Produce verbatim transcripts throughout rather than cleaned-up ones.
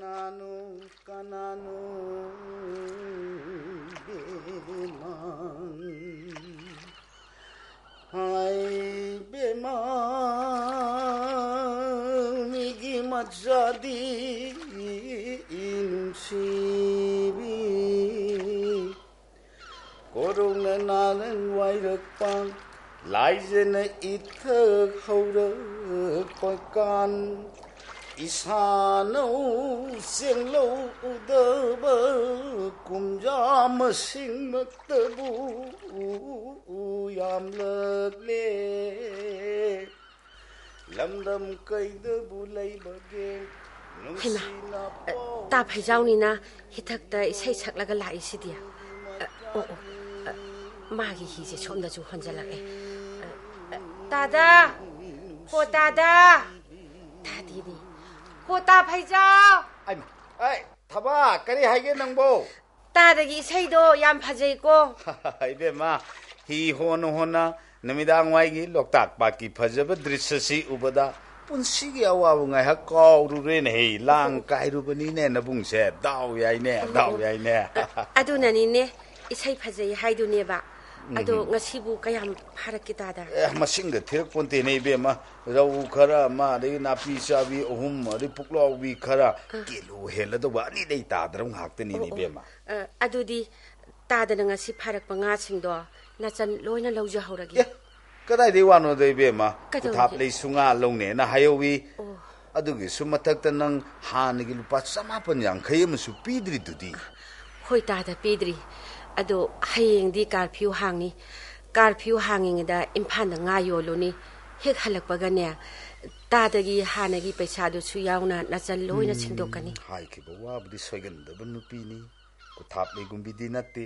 ꯀꯅꯥꯅꯣ, ꯀꯅꯥꯅꯣ, ꯕꯦꯝꯃ? ꯍꯥꯏ ꯕꯦꯝꯃ, ꯃꯤꯒꯤ ꯃꯆꯥꯗꯤ ꯅꯨꯡꯁꯤꯕꯤ꯫ ꯀꯣꯔꯧꯅ ꯅꯥꯔꯟ ꯋꯥꯏꯔꯛꯄ, ꯂꯥꯏꯖꯅ ꯏꯊꯛ ꯍꯧꯔꯛꯄ ꯀꯥꯟ, ꯏꯁꯥꯅꯧ ꯆꯦꯡꯂꯧ ꯎꯗꯕ ꯀꯨꯝꯖꯥ ꯃꯁꯤꯡꯃꯛꯇꯕꯨ ꯌꯥꯝꯂꯛꯂꯦ꯫ ꯂꯝꯗꯝ ꯀꯩꯗꯕꯨ ꯂꯩꯕꯒꯦ ꯍꯩꯃꯥ, ꯅꯨꯡꯁꯤꯅ ꯑ, ꯄꯥꯎ ꯇꯥ ꯐꯩꯖꯥꯎꯅꯤꯅ ꯍꯤꯊꯛꯇ ꯏꯁꯩ ꯁꯛꯂꯒ ꯂꯥꯛꯏꯁꯤꯗꯤ꯫ ꯑ, ꯑꯣ, ꯑꯣ, ꯑ, ꯃꯥꯒꯤ ꯍꯤꯁꯦ ꯁꯣꯝꯗꯁꯨ ꯍꯣꯟꯖꯜꯂꯛꯑꯦ꯫ ꯑ, ꯑ, ꯇꯥꯗ! ꯍꯣ, ꯇꯥꯗ! ꯇꯥꯗꯦꯅꯦ꯫ ꯍꯣ, ꯇꯥ ꯐꯩꯖꯥꯎ! ꯑꯩꯃ, ꯑꯩ, ꯊꯕꯥ, ꯀꯔꯤ ꯍꯥꯏꯒꯦ ꯅꯪꯕꯣ? ꯇꯥꯗꯒꯤ ꯏꯁꯩꯗꯣ ꯌꯥꯝ ꯐꯖꯩꯀꯣ꯫ ꯏꯕꯦꯝꯃ, ꯍꯤ ꯍꯣꯟꯅ ꯍꯣꯟꯅ ꯅꯨꯃꯤꯗꯥꯡ ꯋꯥꯏꯒꯤ ꯂꯣꯛꯇꯥꯛ ꯄꯥꯠꯀꯤ ꯐꯖꯕ ꯗ꯭ꯔꯤꯁ꯭ꯌꯁꯤ ꯎꯕꯗ ꯄꯨꯟꯁꯤꯒꯤ ꯑꯋꯥꯕ ꯉꯥꯏꯍꯥꯛ ꯀꯥꯎꯔꯨꯔꯦꯅꯦꯍꯦ꯫ ꯂꯥꯡ ꯀꯥꯏꯔꯨꯕꯅꯤꯅꯦ ꯅꯕꯨꯡꯁꯦ꯫ ꯗꯥꯎ ꯌꯥꯏꯅꯦ, ꯗꯥꯎ ꯌꯥꯏꯅꯦ꯫ ꯑ, ꯑꯗꯨꯅꯅꯤꯅꯦ, ꯏꯁꯩ ꯐꯖꯩ ꯍꯥꯏꯗꯨꯅꯦꯕ꯫ ꯑꯗꯣ ꯎꯝ꯫ ꯉꯁꯤꯕꯨ ꯀꯌꯥꯝ ꯐꯥꯔꯛꯀꯦ ꯇꯥꯗ? ꯑꯦ, ꯃꯁꯤꯡꯗ ꯊꯤꯔꯛꯄꯣꯟꯇꯦꯅꯦ ꯏꯕꯦꯝꯃ꯫ ꯔꯧ ꯈꯔ ꯑꯃ, ꯑꯗꯒꯤ ꯅꯥꯄꯤ ꯆꯥꯕꯤ ꯑꯍꯨꯝ, ꯑꯗꯩ ꯄꯨꯛꯂꯥꯎꯕꯤ ꯈꯔ, ꯑ꯫ ꯀꯤꯂꯣ ꯍꯦꯜꯂꯗꯧꯕ ꯑꯅꯤꯗꯩ ꯇꯥꯗ꯭ꯔꯕ ꯉꯥꯛꯇꯅꯤꯅꯦ ꯑꯣ, ꯑꯣ꯫ ꯏꯕꯦꯝꯃ꯫ ꯑ, ꯑꯗꯨꯗꯤ ꯇꯥꯗꯅ ꯉꯁꯤ ꯐꯥꯔꯛꯄ ꯉꯥꯁꯤꯡꯗꯣ ꯅꯆꯟ ꯂꯣꯏꯅ ꯂꯧꯖꯍꯧꯔꯒꯦ꯫ ꯑꯦ, ꯀꯗꯥꯏꯗꯩ ꯋꯥꯅꯣꯗ ꯏꯕꯦꯝꯃ? ꯀꯩꯗꯧꯔꯒꯦ? ꯈꯨꯊꯥꯞꯂꯩꯁꯨ ꯉꯥ ꯂꯧꯅꯦꯅ ꯍꯥꯏꯍꯧꯋꯤ꯫ ꯑꯣ꯫ ꯑꯗꯨꯒꯤꯁꯨ ꯃꯊꯛꯇ ꯅꯪ ꯍꯥꯟꯅꯒꯤ ꯂꯨꯄꯥ ꯆꯃꯥꯄꯟ ꯌꯥꯡꯈꯩ ꯑꯃꯁꯨ ꯄꯤꯗ꯭ꯔꯤꯗꯨꯗꯤ꯫ ꯍꯣꯏ ꯇꯥꯗ, ꯄꯤꯗ꯭ꯔꯤ꯫ ꯑꯗꯣ ꯍꯌꯦꯡꯗꯤ ꯀꯥꯔꯐ꯭ꯌꯨ ꯍꯥꯡꯅꯤ꯫ ꯀꯥꯔꯐ꯭ꯌꯨ ꯍꯥꯡꯉꯤꯉꯩꯗ ꯏꯝꯐꯥꯜꯗ ꯉꯥ ꯌꯣꯜꯂꯨꯅꯤ꯫ ꯍꯦꯛ ꯍꯜꯂꯛꯄꯒꯅꯦ, ꯇꯥꯗꯒꯤ ꯍꯥꯟꯅꯒꯤ ꯄꯩꯁꯥꯗꯨꯁꯨ ꯌꯥꯎꯅ ꯅꯆꯟ ꯂꯣꯏꯅ ꯎꯝ, ꯁꯤꯡꯗꯣꯛꯀꯅꯤ꯫ ꯍꯥꯏꯈꯤꯕ ꯋꯥꯕꯨꯗꯤ ꯁꯣꯏꯒꯟꯗꯕ ꯅꯨꯄꯤꯅꯤ꯫ ꯈꯨꯊꯥꯞꯂꯩꯒꯨꯝꯕꯤꯗꯤ ꯅꯠꯇꯦ꯫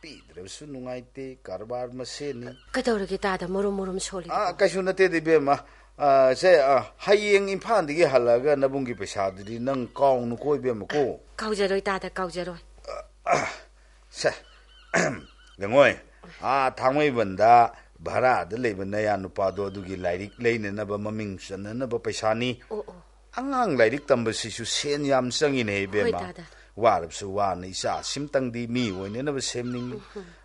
ꯄꯤꯗ꯭ꯔꯕꯁꯨ ꯅꯨꯡꯉꯥꯏꯇꯦ, ꯀꯔꯕꯥꯔ ꯃꯁꯦꯟꯅꯤ꯫ ꯀꯩꯗꯧꯔꯒꯦ ꯇꯥꯗ ꯃꯔꯨꯝ ꯃꯔꯨꯝ ꯁꯣꯜꯂꯤꯗꯨꯕꯣ? ꯑꯥ, ꯀꯩꯁꯨ ꯅꯠꯇꯦꯗ ꯏꯕꯦꯝꯃ꯫ ꯑꯥ, ꯁꯦ, ꯑꯥ, ꯍꯌꯦꯡ ꯏꯝꯐꯥꯜꯗꯒꯤ ꯍꯜꯂꯛꯑꯒ ꯅꯕꯨꯡꯒꯤ ꯄꯩꯁꯥꯗꯨꯗꯤ ꯅꯪ ꯀꯥꯎꯅꯨꯀꯣ ꯏꯕꯦꯝꯃ ꯀꯣ꯫ ꯀꯥꯎꯖꯔꯣꯏ ꯇꯥꯗ, ꯀꯥꯎꯖꯔꯣꯏ꯫ ꯁꯦ, ꯌꯦꯡꯉꯣꯏ, ꯑꯥ, ꯊꯥꯡꯃꯩꯕꯟꯗ ꯚꯔꯥꯗ ꯂꯩꯕ ꯅꯌꯥ ꯅꯨꯄꯥꯗꯣ ꯑꯗꯨꯒꯤ ꯂꯥꯏꯔꯤꯛ ꯂꯩꯅꯅꯕ ꯃꯃꯤꯡ ꯆꯟꯅꯅꯕ ꯄꯩꯁꯥꯅꯤ꯫ ꯑꯣ, ꯑꯣ꯫ ꯑꯉꯥꯡ ꯂꯥꯏꯔꯤꯛ ꯇꯝꯕꯁꯤꯁꯨ ꯁꯦꯟ ꯌꯥꯝ ꯆꯪꯉꯤꯅꯦ, ꯏꯕꯦꯝꯃ꯫ ꯍꯣꯏ, ꯇꯥꯗ꯫ ꯋꯥꯔꯕꯁꯨ ꯋꯥꯅ ꯏꯆꯥ ꯁꯤꯝꯇꯪꯗꯤ ꯃꯤ ꯑꯣꯏꯅꯅꯕ ꯁꯦꯝꯅꯤꯡꯉꯤ꯫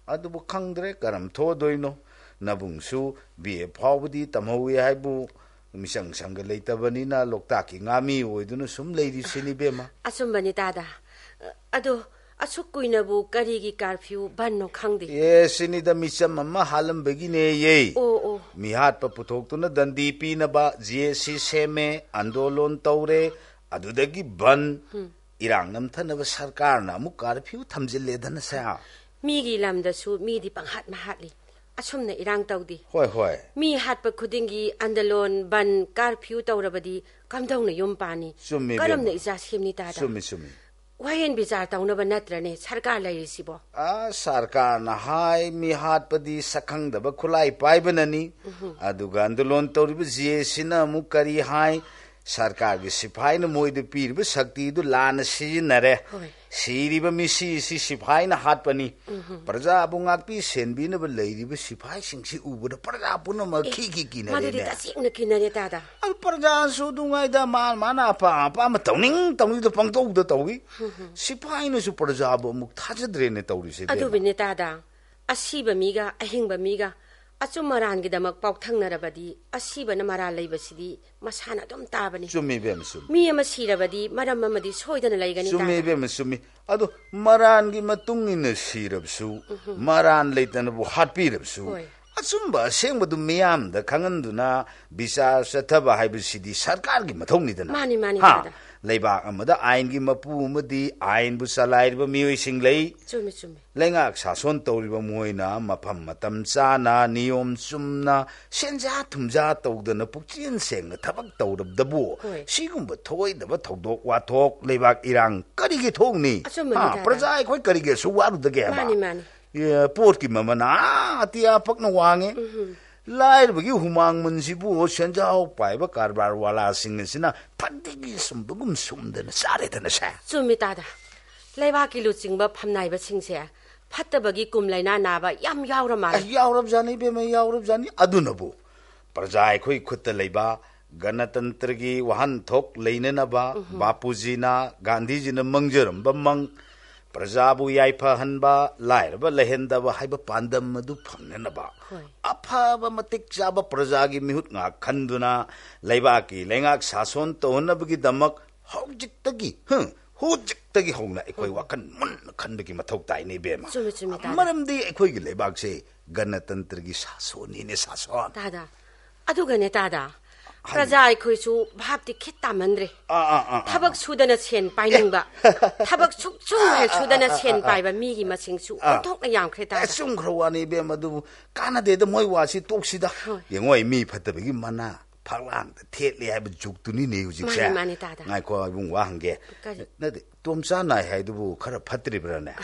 ꯑꯗꯨꯕꯨ ꯈꯪꯗ꯭ꯔꯦ ꯀꯔꯝ ꯊꯣꯛꯑꯗꯣꯏꯅꯣ꯫ ꯅꯕꯨꯡꯁꯨ ꯕꯤ ꯑꯦ ꯐꯥꯎꯕꯗꯤ ꯇꯝꯍꯧꯋꯤ ꯍꯥꯏꯕꯨ, ꯃꯤꯆꯪ ꯁꯪꯒ ꯂꯩꯇꯕꯅꯤꯅ ꯂꯣꯛꯇꯥꯛꯀꯤ ꯉꯥꯃꯤ ꯑꯣꯏꯗꯨꯅ ꯁꯨꯝ ꯂꯩꯔꯤꯁꯤꯅꯤ, ꯏꯕꯦꯝꯃ꯫ ꯑꯆꯨꯝꯕꯅꯤ, ꯇꯥꯗ꯫ ꯑꯗꯣ ꯑꯁꯨꯛ ꯀꯨꯏꯅꯕꯨ ꯀꯔꯤꯒꯤ ꯀꯥꯔꯐ꯭ꯌꯨ ꯕꯟꯅꯣ ꯈꯪꯗꯦ꯫ ꯑꯦ, ꯁꯤꯅꯤꯗ, ꯃꯤꯆꯝ ꯑꯃ ꯍꯥꯠꯂꯝꯕꯒꯤꯅꯦꯌꯦ꯫ ꯑꯣ, ꯑꯣ꯫ ꯃꯤꯍꯥꯠꯄ ꯄꯨꯊꯣꯛꯇꯨꯅ ꯗꯟꯗꯤ ꯄꯤꯅꯕ ꯖꯦ ꯑꯦꯁ ꯁꯤ ꯁꯦꯝꯃꯦ, ꯑꯟꯗꯣꯂꯣꯟ ꯇꯧꯔꯦ, ꯑꯗꯨꯗꯒꯤ ꯕꯟ꯫ ꯏꯔꯥꯡ ꯅꯝꯊꯅꯕ ꯁꯔꯀꯥꯔꯅ ꯑꯃꯨꯛ ꯀꯥꯔꯐ꯭ꯌꯨ ꯊꯝꯖꯤꯜꯂꯦꯗꯅ ꯁꯦ꯫ ꯃꯤꯒꯤ ꯂꯝꯗꯁꯨ ꯃꯤꯗꯤ ꯄꯪꯍꯥꯠ ꯃꯍꯥꯠꯂꯤ꯫ ꯑꯁꯨꯝꯅ ꯏꯔꯥꯡ ꯇꯧꯗꯦ꯫ ꯍꯣꯏ, ꯍꯣꯏ꯫ ꯃꯤ ꯍꯥꯠꯄ ꯈꯨꯗꯤꯡꯒꯤ ꯑꯟꯗꯂꯣꯟ, ꯕꯟ, ꯀꯥꯔꯐ꯭ꯌꯨ ꯇꯧꯔꯕꯗꯤ ꯀꯝꯗꯧꯅ ꯌꯨꯝ ꯄꯥꯅꯤ? ꯆꯨꯝꯃꯤ, ꯀꯔꯝꯅ ꯏꯕꯦꯝꯃ꯫ ꯏꯆꯥ ꯁꯦꯝꯅꯤ, ꯇꯥꯗ? ꯆꯨꯝꯃꯤ, ꯆꯨꯝꯃꯤ꯫ ꯋꯥꯌꯦꯟ ꯕꯤꯆꯥꯔ ꯇꯧꯅꯕ ꯅꯠꯇ꯭ꯔꯅꯦ ꯁꯔꯀꯥꯔ ꯂꯩꯔꯤꯁꯤꯕꯣ? ꯑ, ꯁꯔꯀꯥꯔꯅ ꯍꯥꯏ, ꯃꯤ ꯍꯥꯠꯄꯗꯤ ꯁꯛꯈꯪꯗꯕ ꯈꯨꯠꯂꯥꯏ ꯄꯥꯏꯕꯅꯅꯤ꯫ ꯑꯗꯨꯒ ꯑꯟꯗꯣꯂꯣꯟ ꯇꯧꯔꯤꯕ ꯖꯦ ꯑꯦꯁ ꯁꯤꯅ ꯑꯃꯨꯛ ꯀꯔꯤ ꯍꯥꯏ? ꯁꯔꯀꯥꯔꯒꯤ ꯁꯤꯐꯥꯏꯅ ꯃꯣꯏꯗ ꯄꯤꯔꯤꯕ ꯁꯛꯇꯤꯗꯨ ꯂꯥꯟꯅ ꯁꯤꯖꯤꯟꯅꯔꯦ꯫ ꯍꯣꯏ꯫ ꯁꯤꯔꯤꯕ ꯃꯤꯁꯤ ꯑꯁꯤ ꯁꯤꯐꯥꯏꯅ ꯍꯥꯠꯄꯅꯤ꯫ ꯄ꯭ꯔꯖꯥꯕꯨ ꯉꯥꯛꯄꯤ ꯁꯦꯟꯕꯤꯅꯕ ꯂꯩꯔꯤꯕ ꯁꯤꯐꯥꯏꯁꯤꯡꯁꯤ ꯎꯕꯗ ꯄ꯭ꯔꯖꯥ ꯄꯨꯝꯅꯃꯛ ꯑꯦ, ꯈꯤ ꯈꯤ ꯀꯤꯅꯔꯦꯅꯦ꯫ ꯃꯗꯨꯗꯤ ꯇꯁꯦꯡꯅ ꯀꯤꯅꯔꯦ, ꯇꯥꯗ꯫ ꯑꯗꯨ ꯄ꯭ꯔꯖꯥꯁꯨ ꯑꯗꯨꯉꯥꯏꯗ ꯃꯥ ꯃꯥꯅ ꯑꯄꯥꯝ ꯑꯄꯥꯝꯕ ꯇꯧꯅꯤꯡ ꯇꯧꯅꯤꯡꯗ ꯄꯪꯇꯧꯗ ꯇꯧꯏ꯫ ꯁꯤꯐꯥꯏꯅꯁꯨ ꯄ꯭ꯔꯖꯥꯕꯨ ꯑꯃꯨꯛ ꯊꯥꯖꯗ꯭ꯔꯦꯅꯦ ꯇꯧꯔꯤꯁꯦ, ꯏꯕꯦꯝꯃ꯫ ꯑꯗꯨꯕꯨꯅꯦ, ꯇꯥꯗ꯫ ꯑꯁꯤꯕ ꯃꯤꯒ ꯑꯍꯤꯡꯕ ꯃꯤꯒ ꯑꯆꯨꯝ ꯑꯔꯥꯟꯒꯤꯗꯃꯛ ꯄꯥꯎꯊꯪꯅꯔꯕꯗꯤ ꯑꯁꯤꯕꯅ ꯃꯔꯥꯜ ꯂꯩꯕꯁꯤꯗꯤ ꯃꯁꯥꯅ ꯑꯗꯨꯝ ꯇꯥꯕꯅꯤ꯫ ꯆꯨꯝꯃꯤ, ꯏꯕꯦꯝꯃ, ꯆꯨꯝꯃꯤ꯫ ꯃꯤ ꯑꯃ ꯁꯤꯔꯕꯗꯤ ꯃꯔꯝ ꯑꯃꯗꯤ ꯁꯣꯏꯗꯅ ꯂꯩꯒꯅꯤ, ꯆꯨꯝꯃꯤ, ꯇꯥꯗ꯫ ꯏꯕꯦꯝꯃ, ꯆꯨꯝꯃꯤ꯫ ꯑꯗꯣ ꯃꯔꯥꯟꯒꯤ ꯃꯇꯨꯡ ꯏꯟꯅ ꯁꯤꯔꯕꯁꯨ, ꯃꯔꯥꯟ ꯂꯩꯇꯅꯕꯨ ꯍꯥꯠꯄꯤꯔꯕꯁꯨ, ꯍꯣꯏ꯫ ꯑꯆꯨꯝꯕ ꯑꯁꯦꯡꯕꯗꯨ ꯃꯤꯌꯥꯝꯗ ꯈꯪꯍꯟꯗꯨꯅ ꯕꯤꯆꯥꯔ ꯆꯠꯊꯕ ꯍꯥꯏꯕꯁꯤꯗꯤ ꯁꯔꯀꯥꯔꯒꯤ ꯃꯊꯧꯅꯤꯗꯅ꯫ ꯃꯥꯅꯤ, ꯃꯥꯅꯤ, ꯍꯥ? ꯇꯥꯗ꯫ ꯂꯩꯕꯥꯛ ꯑꯃꯗ ꯑꯥꯏꯟꯒꯤ ꯃꯄꯨ ꯑꯃꯗꯤ ꯑꯥꯏꯟꯕꯨ ꯆꯂꯥꯏꯔꯤꯕ ꯃꯤꯑꯣꯏꯁꯤꯡ ꯂꯩ꯫ ꯆꯨꯝꯃꯤ, ꯆꯨꯝꯃꯤ꯫ ꯂꯩꯉꯥꯛ ꯁꯥꯁꯣꯟ ꯇꯧꯔꯤꯕ ꯃꯣꯏꯅ ꯃꯐꯝ ꯃꯇꯝ ꯆꯥꯅ, ꯅꯤꯌꯣꯝ ꯆꯨꯝꯅ, ꯁꯦꯟꯖꯥ ꯊꯨꯝꯖꯥ ꯇꯧꯗꯅ ꯄꯨꯛꯆꯦꯜ ꯁꯦꯡꯅ ꯊꯕꯛ ꯇꯧꯔꯕꯗꯕꯨ, ꯍꯣꯏ꯫ ꯁꯤꯒꯨꯝꯕ ꯊꯣꯏꯗꯕ ꯊꯧꯗꯣꯛ ꯋꯥꯊꯣꯛ, ꯂꯩꯕꯥꯛ ꯏꯔꯥꯡ ꯀꯔꯤꯒꯤ ꯊꯣꯛꯅꯤ? ꯑꯆꯨꯝꯕꯅꯤ, ꯍꯥ, ꯇꯥꯗ꯫ ꯄ꯭ꯔꯖꯥ ꯑꯩꯈꯣꯏ ꯀꯔꯤꯒꯤ ꯑꯁꯨꯛ ꯋꯥꯔꯨꯗꯒꯦꯕ? ꯃꯥꯅꯤ, ꯃꯥꯅꯤ꯫ ꯑꯦ, ꯄꯣꯠꯀꯤ ꯃꯃꯜ ꯑꯥ ꯑꯇꯤꯌꯥ ꯄꯛꯅ ꯋꯥꯡꯉꯦ꯫ ꯂꯥꯏꯔꯕꯒꯤ ꯍꯨꯃꯥꯡ ꯃꯟꯁꯤꯕꯨ ꯁꯦꯟꯖꯥꯎ ꯄꯥꯏꯕ ꯀꯔꯕꯥꯔ ꯋꯥꯂꯥꯁꯤꯡ ꯑꯁꯤꯅ ꯐꯠꯇꯒꯤ ꯁꯨꯝꯕꯒꯨꯝ ꯁꯨꯝꯗꯅ ꯆꯥꯔꯦꯗꯅ ꯁꯦ꯫ ꯆꯨꯝꯃꯤ, ꯇꯥꯗ꯫ ꯂꯩꯕꯥꯛꯀꯤ ꯂꯨꯆꯤꯡꯕ ꯐꯝꯅꯥꯏꯕꯁꯤꯡꯁꯦ ꯐꯠꯇꯕꯒꯤ ꯀꯨꯝ ꯂꯥꯏꯅꯥ ꯅꯥꯕ ꯌꯥꯝ ꯌꯥꯎꯔ ꯃꯥꯜꯂꯦ꯫ ꯑꯁ, ꯌꯥꯎꯔꯕꯖꯥꯠꯅꯤ, ꯏꯕꯦꯝꯃ, ꯌꯥꯎꯔꯕꯖꯥꯠꯅꯤ꯫ ꯑꯗꯨꯅꯕꯨ ꯄ꯭ꯔꯖꯥ ꯑꯩꯈꯣꯏ ꯈꯨꯠꯇ ꯂꯩꯕ ꯒꯅꯇꯟꯇ꯭ꯔꯒꯤ ꯋꯥꯍꯟꯊꯣꯛ ꯂꯩꯅꯅꯕ ꯎꯝꯍꯨꯝ꯫ ꯕꯥꯄꯨꯖꯤꯅ, ꯒꯥꯟꯙꯤꯖꯤꯅ ꯃꯪꯖꯔꯝꯕ ꯃꯪ, ꯄ꯭ꯔꯖꯥꯕꯨ ꯌꯥꯏꯐꯍꯟꯕ, ꯂꯥꯏꯔꯕ ꯂꯩꯍꯟꯗꯕ ꯍꯥꯏꯕ ꯄꯥꯟꯗꯝ ꯑꯗꯨ ꯐꯪꯅꯅꯕ ꯍꯣꯏ꯫ ꯑꯐꯕ ꯃꯇꯤꯛ ꯆꯥꯕ ꯄ꯭ꯔꯖꯥꯒꯤ ꯃꯤꯍꯨꯠ ꯉꯥꯛ ꯈꯟꯗꯨꯅ ꯂꯩꯕꯥꯛꯀꯤ ꯂꯩꯉꯥꯛ ꯁꯥꯁꯣꯟ ꯇꯧꯍꯟꯅꯕꯒꯤꯗꯃꯛ ꯍꯧꯖꯤꯛꯇꯒꯤ, ꯍꯝ, ꯍꯧꯖꯤꯛꯇꯒꯤ ꯍꯧꯅ ꯑꯩꯈꯣꯏ ꯎꯝ꯫ ꯋꯥꯈꯜ ꯃꯨꯟꯅ ꯈꯟꯕꯒꯤ ꯃꯊꯧ ꯇꯥꯏꯅꯦ, ꯏꯕꯦꯝꯃ꯫ ꯆꯨꯝꯃꯦ, ꯆꯨꯝꯃꯦ, ꯇꯥꯗ꯫ ꯃꯔꯝꯗꯤ ꯑꯩꯈꯣꯏꯒꯤ ꯂꯩꯕꯥꯛꯁꯦ ꯒꯅꯇꯟꯇ꯭ꯔꯒꯤ ꯁꯥꯁꯣꯟꯅꯤꯅꯦ, ꯁꯥꯁꯣꯟ꯫ ꯇꯥꯗ, ꯑꯗꯨꯒꯅꯦ, ꯇꯥꯗ, ꯍꯥꯏꯅꯦ꯫ ꯄ꯭ꯔꯖꯥ ꯑꯩꯈꯣꯏꯁꯨ ꯚꯥꯞꯇꯤ ꯈꯤꯠ ꯇꯥꯃꯟꯗ꯭ꯔꯦ꯫ ꯑꯥ, ꯑꯥ, ꯑꯥ, ꯑꯥ, ꯊꯕꯛ ꯑꯥ꯫ ꯁꯨꯗꯅ ꯁꯦꯟ ꯄꯥꯏꯅꯤꯡꯕ, ꯑꯦ꯫ ꯊꯕꯛ ꯁꯨꯛꯁꯨ ꯑꯥ, ꯑꯥ, ꯁꯨꯗꯅ ꯑꯥ, ꯑꯥ, ꯁꯦꯟ ꯑꯥ, ꯑꯥ꯫ ꯄꯥꯏꯕ ꯃꯤꯒꯤ ꯃꯁꯤꯡꯁꯨ ꯑꯥ꯫ ꯑꯣꯟꯊꯣꯛꯅ ꯌꯥꯝꯈ꯭ꯔꯦ, ꯑꯦ, ꯇꯥꯗ꯫ ꯆꯨꯝꯈ꯭ꯔ ꯋꯥꯅꯤ, ꯏꯕꯦꯝꯃ, ꯑꯗꯨꯕꯨ ꯀꯥꯟꯅꯗꯦꯗ ꯃꯣꯏ ꯋꯥꯁꯤ ꯇꯣꯛꯁꯤꯗ꯫ ꯍꯣꯏ꯫ ꯌꯦꯡꯉꯣ, ꯑꯩ ꯃꯤ ꯐꯠꯇꯕꯒꯤ ꯃꯅꯥ ꯐꯛꯂꯥꯡꯗ ꯊꯦꯠꯂꯤ ꯍꯥꯏꯕ ꯖꯨꯛꯇꯨꯅꯤꯅꯦ ꯍꯧꯖꯤꯛꯁꯦ꯫ ꯃꯥꯅꯤ, ꯃꯥꯅꯤ, ꯇꯥꯗ꯫ ꯉꯥꯏꯈꯣ, ꯏꯕꯨꯡ, ꯋꯥ ꯍꯪꯒꯦ꯫ ꯀꯔꯤ? ꯅꯠꯇꯦ, ꯇꯣꯝꯆꯥ ꯅꯥꯏ ꯍꯥꯏꯗꯨꯕꯨ ꯈꯔ ꯐꯠꯇ꯭ꯔꯤꯕ꯭ꯔꯥꯅꯦ?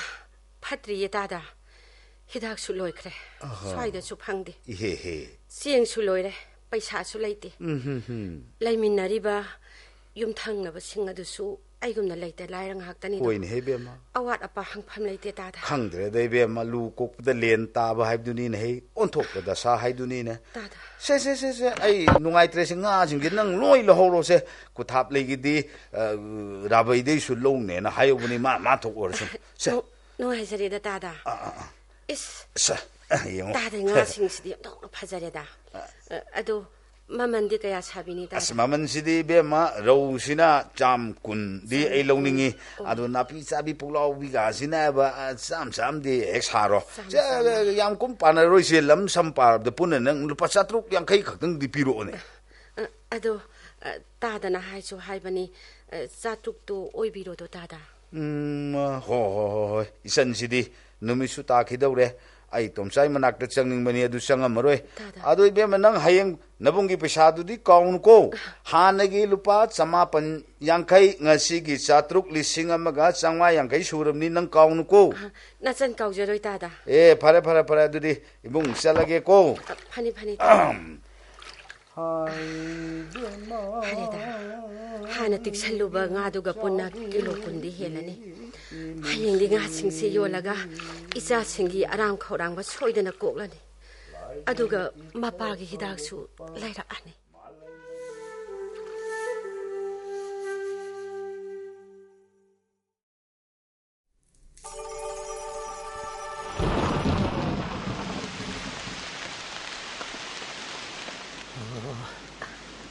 ꯐꯠꯇ꯭ꯔꯤꯌꯦ, ꯇꯥꯗ꯫ ꯍꯤꯗꯥꯛꯁꯨ ꯂꯣꯏꯈ꯭ꯔꯦ꯫ ꯑꯍꯣ꯫ ꯁ꯭ꯋꯥꯏꯗꯁꯨ ꯐꯪꯗꯦ꯫ ꯏꯍꯦ ꯍꯦ꯫ ꯆꯦꯡꯁꯨ ꯂꯣꯏꯔꯦ, ꯄꯩꯁꯥꯁꯨ ꯂꯩꯇꯦ꯫ ꯎꯝ, ꯍꯝ, ꯍꯝ꯫ ꯂꯩꯃꯤꯟꯅꯔꯤꯕ ꯌꯨꯝꯊꯪꯅꯕꯁꯤꯡ ꯑꯗꯨꯁꯨ ꯑꯩꯒꯨꯝꯅ ꯂꯩꯇ ꯂꯥꯏꯔ ꯉꯥꯛꯇꯅꯤꯗꯣ꯫ ꯍꯣꯏꯅꯦ, ꯏꯕꯦꯝꯃ꯫ ꯑꯋꯥꯠ ꯑꯄꯥ ꯍꯪꯐꯝ ꯂꯩꯇꯦ, ꯇꯥꯗ꯫ ꯈꯪꯗ꯭ꯔꯦꯗ, ꯏꯕꯦꯝꯃ, ꯂꯨ ꯀꯣꯛꯄꯗ ꯂꯦꯟ ꯇꯥꯕ ꯍꯥꯏꯕꯗꯨꯅꯤꯅꯦ, ꯍꯦ, ꯑꯣꯟꯊꯣꯛꯄ ꯗꯁꯥ ꯍꯥꯏꯗꯨꯅꯤꯅꯦ꯫ ꯇꯥꯗ꯫ ꯁꯦ, ꯁꯦ, ꯁꯦ, ꯁꯦ, ꯑꯩ ꯅꯨꯡꯉꯥꯏꯇ꯭ꯔꯦꯁꯦ, ꯉꯥꯁꯤꯡꯁꯦ ꯅꯪ ꯂꯣꯏ ꯂꯧꯍꯧꯔꯣꯁꯦ꯫ ꯀꯨꯊꯥꯞꯂꯩꯒꯤꯗꯤ, ꯑ, ꯔꯥꯕꯩꯗꯩꯁꯨ ꯂꯧꯅꯦꯅ ꯍꯥꯏꯍꯧꯕꯅꯤ, ꯃꯥ, ꯃꯥ ꯊꯣꯛ ꯑꯣꯏꯔꯁꯨ꯫ ꯁꯦ꯫ ꯅꯨꯡ-, ꯅꯨꯡꯉꯥꯏꯖꯔꯦꯗ, ꯇꯥꯗ꯫ ꯑꯥ, ꯑꯥ, ꯑꯥ꯫ ꯏꯁ, ꯁꯦ, ꯌꯦꯡꯉꯣ꯫ ꯇꯥꯗ, ꯉꯥꯁꯤꯡꯁꯤꯗꯤ ꯑꯣꯟꯊꯣꯛꯅ ꯐꯖꯔꯦꯗ꯫ ꯑ, ꯑꯗꯣ ꯃꯃꯟꯗꯤ ꯀꯌꯥ ꯁꯥꯕꯤꯅꯤ, ꯇꯥꯗ? ꯑꯁ, ꯃꯃꯜꯁꯤꯗꯤ, ꯏꯕꯦꯝꯃ, ꯔꯧꯁꯤꯅ ꯆꯥꯝ ꯀꯨꯟꯗꯤ ꯆꯥꯝ ꯑꯩ ꯂꯧꯅꯤꯡꯉꯤ꯫ ꯀꯨꯟ꯫ ꯑꯣ꯫ ꯑꯗꯣ ꯅꯥꯄꯤ ꯆꯥꯕꯤ ꯄꯨꯛꯂꯥꯎꯕꯤꯒꯥꯁꯤꯅ ꯍꯥꯏꯕ, ꯑ, ꯆꯥꯝ ꯆꯥꯝꯗꯤ ꯍꯦꯛ ꯁꯥꯔꯣ꯫ ꯆꯥꯝ ꯁꯦ, ꯆꯥꯝ꯫ ꯌꯥꯝ ꯀꯨꯝ ꯄꯥꯅꯔꯣꯏꯁꯦ, ꯂꯝ ꯁꯝ ꯄꯥꯔꯕꯗ ꯄꯨꯟꯅ ꯅꯪ ꯂꯨꯄꯥ ꯆꯥꯇ꯭ꯔꯨꯛ ꯌꯥꯡꯈꯩ ꯈꯛꯇꯪꯗꯤ ꯄꯤꯔꯛꯑꯣꯅꯦ꯫ ꯑ, ꯑꯗꯣ, ꯑ, ꯇꯥꯗꯅ ꯍꯥꯏꯁꯨ ꯍꯥꯏꯕꯅꯤ, ꯑ, ꯆꯥꯇ꯭ꯔꯨꯛꯇꯣ ꯑꯣꯏꯕꯤꯔꯣꯗꯣ, ꯇꯥꯗ꯫ ꯎꯝ, ꯍꯣ, ꯍꯣ, ꯍꯣ, ꯍꯣꯏ꯫ ꯏꯆꯟꯁꯤꯗꯤ ꯅꯨꯃꯤꯠꯁꯨ ꯇꯥꯈꯤꯗꯧꯔꯦ꯫ ꯑꯩ ꯇꯣꯝꯆꯥꯏ ꯃꯅꯥꯛꯇ ꯆꯪꯅꯤꯡꯕꯅꯤ, ꯑꯗꯨ ꯆꯪꯉꯝꯃꯔꯣꯏ꯫ ꯇꯥꯗ꯫ ꯑꯗꯣ ꯏꯕꯦꯝꯃ, ꯅꯪ ꯍꯌꯦꯡ ꯅꯕꯨꯡꯒꯤ ꯄꯩꯁꯥꯗꯨꯗꯤ ꯀꯥꯎꯅꯨꯀꯣ꯫ ꯍꯥꯟꯅꯒꯤ ꯂꯨꯄꯥ ꯆꯃꯥꯄꯟ ꯌꯥꯡꯈꯩ, ꯉꯁꯤꯒꯤ ꯆꯥꯇ꯭ꯔꯨꯛ, ꯂꯤꯁꯤꯡ ꯑꯃꯒ ꯆꯥꯝꯃꯉꯥ ꯌꯥꯡꯈꯩ ꯁꯨꯔꯕꯅꯤ, ꯅꯪ ꯀꯥꯎꯅꯨꯀꯣ꯫ ꯑ, ꯅꯆꯟ ꯀꯥꯎꯖꯔꯣꯏ, ꯇꯥꯗ꯫ ꯑꯦ, ꯐꯔꯦ, ꯐꯔꯦ, ꯐꯔꯦ, ꯑꯗꯨꯗꯤ ꯏꯕꯨꯡ ꯆꯠꯂꯒꯦꯀꯣ꯫ ꯑ, ꯐꯅꯤ, ꯐꯅꯤ, ꯇꯥꯗ꯫ ꯐꯔꯦꯗ, ꯍꯥꯟꯅ ꯇꯤꯛꯁꯜꯂꯨꯕ ꯉꯥꯗꯨꯒ ꯄꯨꯟꯅ ꯀꯤꯂꯣ ꯀꯨꯟꯗꯤ ꯍꯦꯜꯂꯅꯤ꯫ ꯍꯌꯦꯡꯗꯤ ꯉꯥꯁꯤꯡꯁꯤ ꯌꯣꯜꯂꯒ ꯏꯆꯥꯁꯤꯡꯒꯤ ꯑꯔꯥꯝ ꯈꯧꯔꯥꯡꯕ ꯁꯣꯏꯗꯅ ꯀꯣꯛꯂꯅꯤ꯫ ꯑꯗꯨꯒ ꯃꯄꯥꯒꯤ ꯍꯤꯗꯥꯛꯁꯨ ꯂꯩꯔꯛꯑꯅꯤ꯫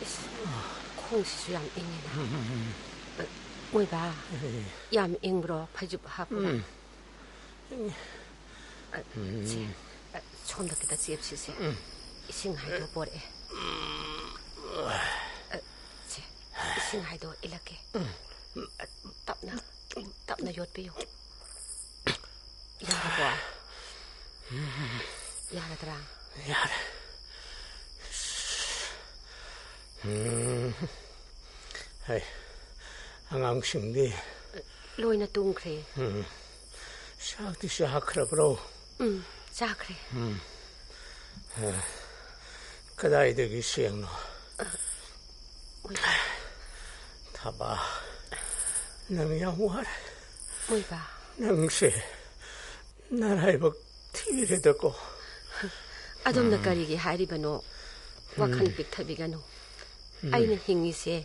ꯏꯁ, ꯈꯣꯡꯁꯤꯁꯨ ꯌꯥꯝ ꯏꯪꯉꯤꯅ꯫ ꯃꯣꯏꯕꯥ, ꯌꯥꯝ ꯏꯪꯕ꯭ꯔꯣ ꯐꯩꯖꯨꯞ ꯍꯥꯞꯄꯒ? ꯑ, ꯁꯦ, ꯑ, ꯁꯣꯝꯗ ꯈꯤꯇ ꯆꯦꯞꯁꯤꯁꯦ꯫ ꯏꯁꯤꯡ ꯍꯥꯏꯗꯣ ꯄꯣꯔꯛꯑꯦ꯫ ꯑ, ꯁꯦ, ꯏꯁꯤꯡ ꯍꯥꯏꯗꯣ ꯏꯜꯂꯛꯀꯦ꯫ ꯑ, ꯇꯞꯅ, ꯇꯞꯅ ꯌꯣꯠꯄꯤꯌꯨ꯫ ꯌꯥꯔꯕꯣ? ꯌꯥꯔꯗ꯭ꯔꯥ? ꯌꯥꯔꯦ꯫ ꯎꯝ꯫ ꯍꯩ, ꯑꯉꯥꯡꯁꯤꯡꯗꯤ? ꯂꯣꯏꯅ ꯇꯨꯝꯈ꯭ꯔꯦ꯫ ꯎꯝ꯫ ꯆꯥꯛꯇꯤ ꯆꯥꯈ꯭ꯔꯕ꯭ꯔꯣ? ꯎꯝ, ꯆꯥꯈ꯭ꯔꯦ꯫ ꯎꯝ꯫ ꯑ, ꯀꯗꯥꯏꯗꯒꯤ ꯆꯦꯡꯅꯣ? ꯊꯕꯥ, ꯅꯪ ꯌꯥꯝ ꯋꯥꯔꯦ꯫ ꯃꯣꯏꯕꯥ꯫ ꯅꯪꯁꯦ ꯅꯔꯥꯏꯕꯛ ꯊꯤꯔꯦꯗꯀꯣ꯫ ꯑꯗꯣꯝꯅ ꯀꯔꯤꯒꯤ ꯍꯥꯏꯔꯤꯕꯅꯣ? ꯋꯥꯈꯜ ꯄꯤꯛꯊꯕꯤꯒꯅꯨ꯫ ꯑꯩꯅ ꯍꯤꯡꯉꯤꯁꯦ